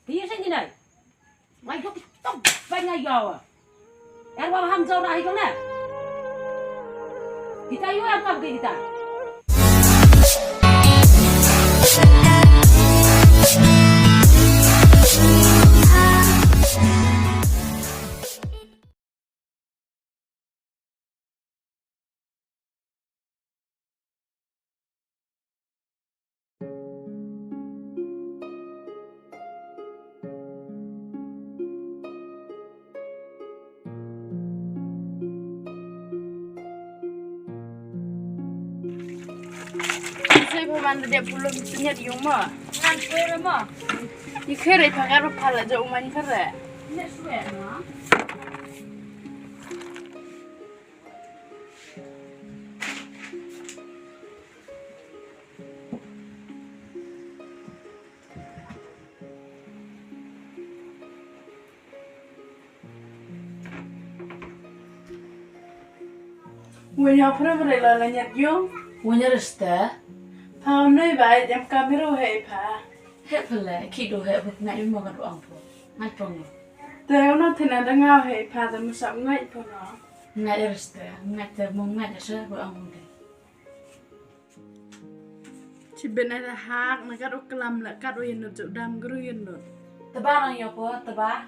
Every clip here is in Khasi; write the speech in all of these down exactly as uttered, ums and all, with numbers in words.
Phi ïa seng ki nai. Ngai dok tok bai ngai ïa wa. Er wa ham jor ahi kong na. Kita yu am kam ke kita. Sai pha man da dep pulom tu nyat yung ma. Ngan poi re ma. Ikhe re pha kar pha la jo man kar re. Ne swe ma. Wanya pura pura la la nyat yung. Wanya resta. Pha noi ba ai em kamera he pha. He pha le ki do he pha ngai mo ka do ang pho. Ngai pho ngai. Te ono thina da ngau he pha da musap ngai pho no. Ngai resta. Ngai te mo ngai sa pho ang mo de. Chi ben ai da hak na kat u klam la kat u yen lut juk dam gru yen lut. Teba nang yo po, teba.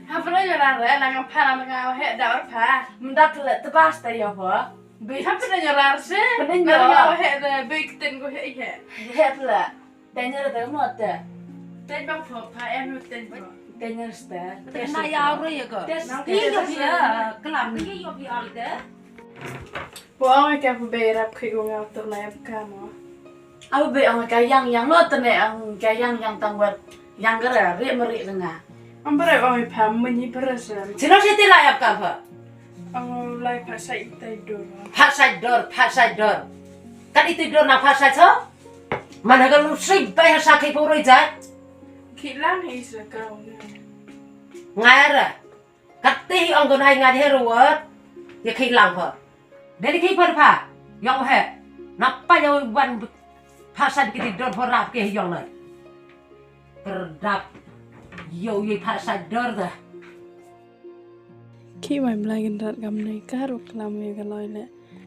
Ha pernah nyorar re, nang pha nang nga he da or pha. Menda tele teba sta yo po. Be ha pernah nyorar se. Pernah nyorar. Nang he de be keten ko he he. He pela. Danger de mo te. Ten bang pho pha em ten pho. Danger sta. Pernah ya ro ye ko. Nang ke yo ya klam ni yo bi al de. Bo ong ka pha be rap khi ko ngau tur na em ka mo. Aba be ong ka yang yang lo tene ong ka yang yang tang wat yang ka ra ri meri nga. Ong bre ong pha meni bre sem. Sino siti la yap ka pha. Ong lai pha sai itai dor. Pha sai dor, pha sai dor. Kan itai dor na pha sai so. Mana ka lu sui bai ha sa khi puroi jai. Khi lang hi sa ka ong. Ngai ra. Kati hi ong gunai ngai he ruwet. Ya khi lang ho. Dei ki pha pha. Yong he. Napa yong wan pha san ki dor pha rap ki yong lai. Perdap. Yo ye pha san dor da. Ki mai mlai gan rat kam nei ka ru klam ye ka loi le.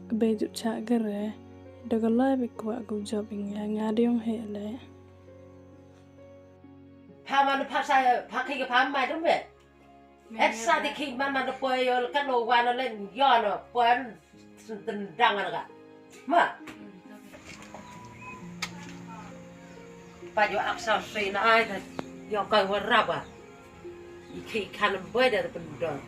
Ka be jup cha gere. Da ka loi be kwa ku jop ing ya nga de yong he le. Pha man pha sa pha khi ka pha mai dum be. Ek sa di khi man man da poi yo kan lo wan le yo no poi tendang ka. Ma. Pa yo ak sa sei na ai da yo kai wa raba. I khi kan bai da pendon.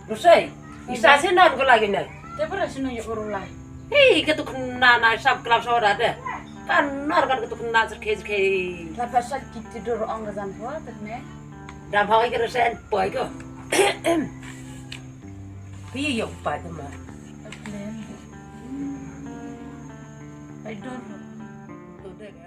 Rusai, isa sih nan ko lagi nai. Te pura sino yo ko rulai. Hei, ka tu kena na sab kelap sora de. Kan nar kan ka tu kena serkhe serkhe. Lapa sa ki tidur ong ka jan pho te ne. Dam hawi ka resen poi ko. Pi yo pa te ma. Ai dor. Tu de ka.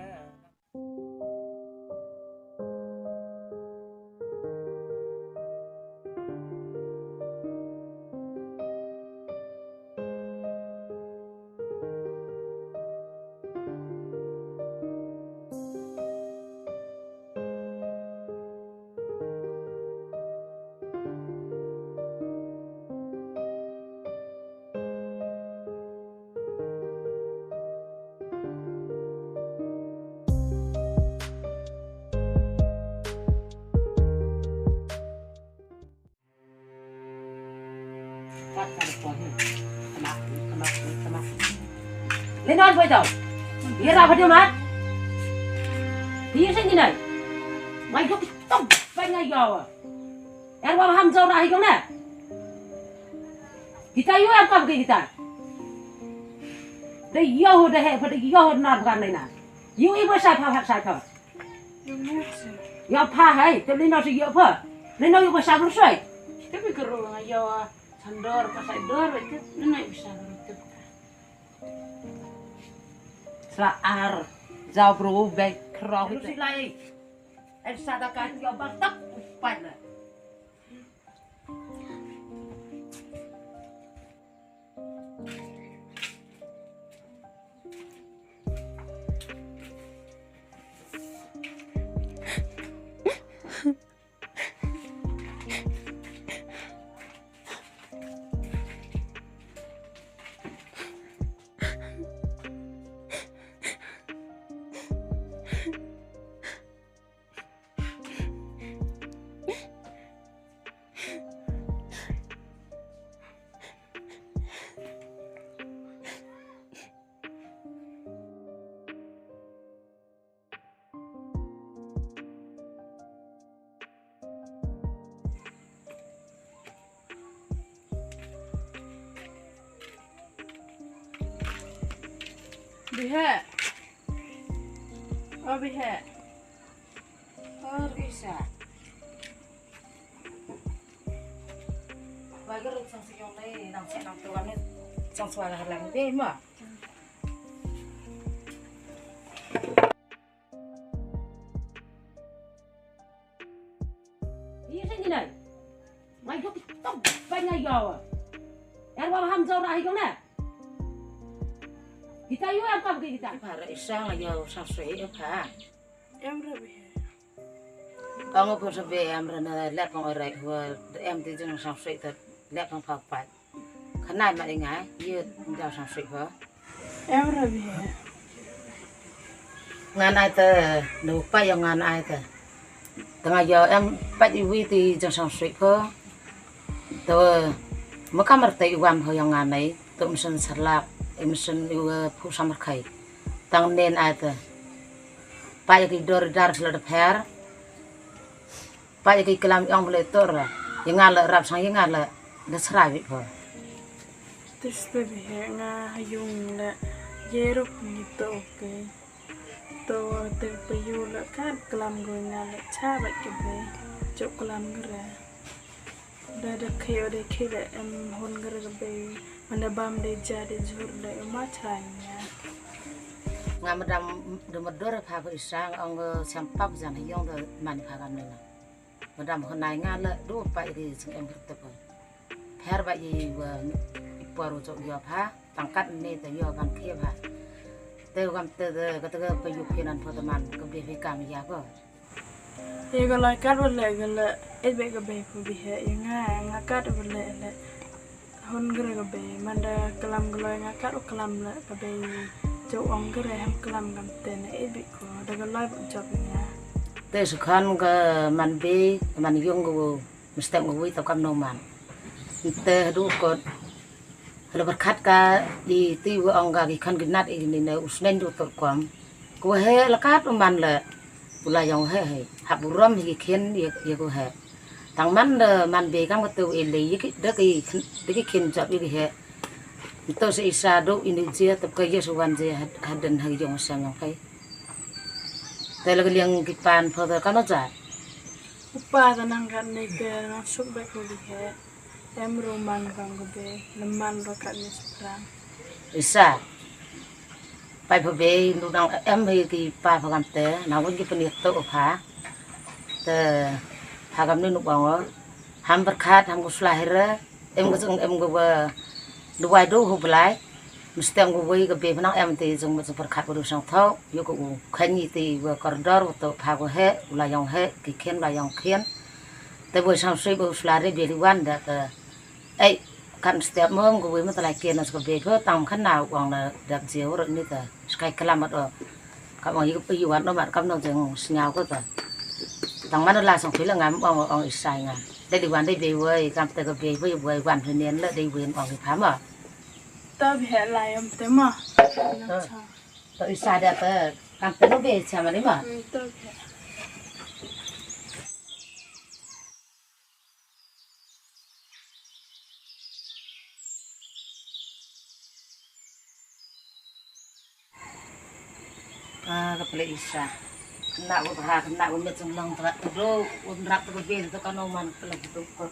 Lenon boy tau. Ira bhadyo mat. Hi sing dinai. Mai dok tok bai ngai yawa. Em wa ham jor ahi kong ne. Kita yu em kam ke kita. De yo de he, de yo nar kan ne na. Yu i ba sa pha, sa pha. Yu mo se. Ya pha hai, te ni no si yo pha. Ni no yu ba sa ru sai. Te bi kero nga yo sandor pa sai dor ba te ni no yu sa ru te. Sa ar, jao bro, be kero. Ru si lai. Em sa da kan yo ba tak. Pat na. Bihe. O bihe. O risa. Wa ga ruk sang siyong lai nang sek nang tuan ni. Sang swa ga halang de ma. Iya sing nai. Mai jok tok bai ngai yawa. Er wa ham jor ahi kong ne. Kita yu em kam ke kita. Para isa ngai yawa sang sui e pa. Em ra bihe. Kong pun sebe em ra na lek kong rai hua em ti jeng sang sui ta lek kong pa pai. Khanai ma i ngai, yu jao sang sui pho. Em ra bihe. Ngan ai te, nu pa yong ngan ai te. Tanga yo em pat i wi ti jong sang sui pho. To, ma kamar te i wan pho yong ngan ai. To mesen salak, i mesen i wa phu samar khai. Tang nen ai te. Pa ya ki dor dar sala de pher. Pa ya ki klam yong bele tor. Ya nga le rap sang ya nga le de sra wi pho. Tis te bihe nga ha yung le. Ye rup ni to ke. To te pe yu le kat klam go nga le cha ba ke be. Chok klam gre. Da da khe o de khe le em hon gre ke be. Mana bam de ja de jhur le ma cha nya. Nga madam de mador pha ko isang ong siam pap jan ha yung de man pha kam ne na. Madam honai nga le du pa ri sing em tep. Pher ba i wa i por u jok yo pha tang kat ne te yo ban khie pha. Te gam te de ka te ga pa yu khie nan pho te man ka be phi kam ya ko. Ye ka lai kat wa le ka le et be ka be phu bihe ye nga nga kat wa le le. Hun gre ka be manda klam ka lai nga kat wa klam le ka be jo ong gre hem klam gam te ne et be ko da ka lai bu jok nga. Te sukhan ka man be man yung ko mesti ko wi to kam no man. Te du ko. Halo berkat ka i ti wa ong ka ki khan ki nat i ni ne usnen du tur kwam. Ko he lakat u man le u la yong he he. Hap u rom hi ki khin ye ye ko he. Tang man de man be kam ka tu i le ye ki de ki de ki khin jop ye ki he. To se isa do i ni je tap ka ye su wan je had- haden ha yong sang yong he. Te la ka liang ki pan pho de ka no ja. Upa ta nang kat ne ke nang suk be ko di he. Em ru man bang ko be, leman ro kat ni sebrang. Isa. Pai pha be, nu dang em hi ki pa pha kam te, na won ki peni to pha. Te pha kam ni nu bang o. Ham berkat, ham ko sla hera, em ko seng em ko ba duwai do hu belai. Mesti em ko wei ka be pha nang em te jong mo jong berkat ko du sang thau, yo ko u khan ni te wa kordor to pha ko he, u la yong he, ki khen la yong khen. Te bo sang sui bo sla re be li wan da te. Ei, kan step mong ko wi ma ta lai ken na ska be ko tang khan na wang na dap je wor ni ta. Skai klam mat o. Ka wang yi ko pi wan no mat kam no jeng sngau ko ta. Tang man la sang phi la ngam wang wang isai nga. Dei di wan dei be wei kam te ko be wei wei wan phi nen la dei wen wang phi pha ma. Ta be la yam te ma. Ta isai da ta kam te no be cha ma ni ma. Hmm, ta be. Ah, ka pele isa. Kena ko ha, kena ko met song lang tra tu do, un rap tu ko ben tu kano man pele tu ko.